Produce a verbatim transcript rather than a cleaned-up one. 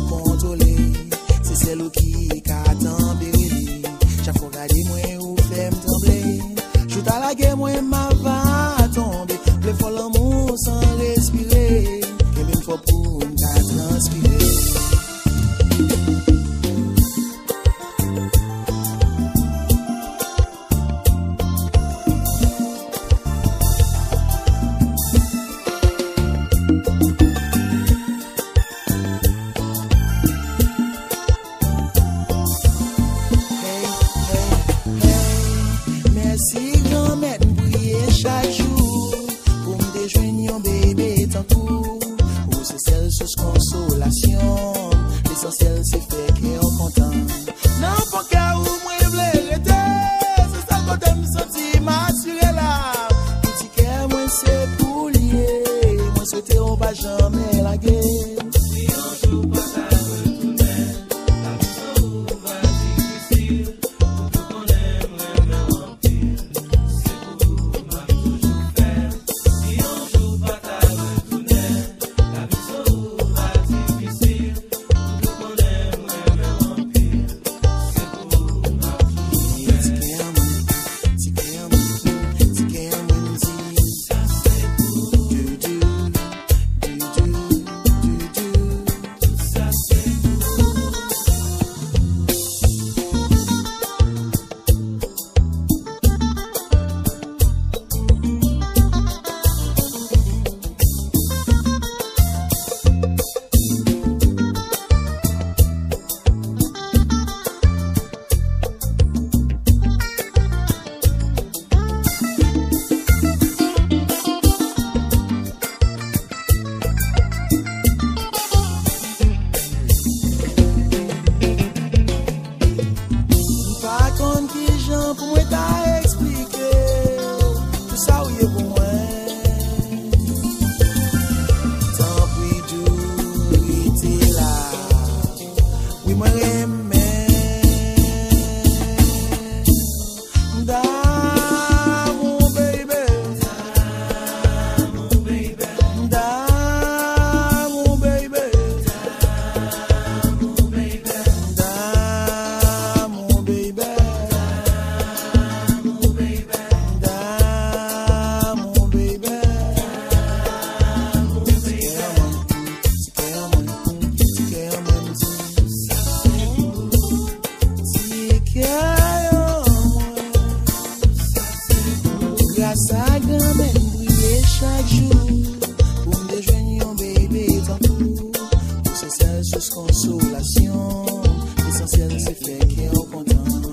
kontwole. Se sèl ou ki ka tanbere li. Chak fwa w gade mwen, ou fè m tranble. Jou ta lage mwen, m ava tonbe. Plefò lanmou san respire. Kenbe m fò pou n ka transpire. Hey, hey, hey. Mèsi Granmèt, m priye chak jou pou m te jwenn yon bebe tankou ou. Ou se sèl sous konsolasyon m. Lesansyèl se fè kè w kontan. Nan fon kè ou mwen vle rete. Se sèl kote m santi m asire la. Ti kè mwen se pou l ye. Mwen swete w pa janmen lage. Si yon jou pa ta retounen, lavi san ou va difisil. Ou tou konnen m renmen w anpil. Se pou ou m ap toujou fè. Si yon jou pa ta retounen, lavi san ou va difisil. Ou tou konnen m renmen w anpil. Se pou ou m ap toujou fè. Ti kè an mwen, ti kè an mwen, ti kè an mwen di. Sa se pou ou. Du, du, du, du, du, du. Sa se pou ou. M pa konn kijan pou mwen ta eksplike w tout sa w ye pou mwen. Tanpri, Djou, rete la. Wi, mwen renmen m damou, baby. M damou, baby. M damou, baby. M damou, baby. Ti kè an mwen, ti kè an mwen, ti kè an mwen di. Ti kè an mwen. Gras a Granmèt, m priye chak jou pou m te jwenn yon bebe tankou ou. Ou se sèl sous konsolasyon m. Lesansyèl se fè kè w kontan.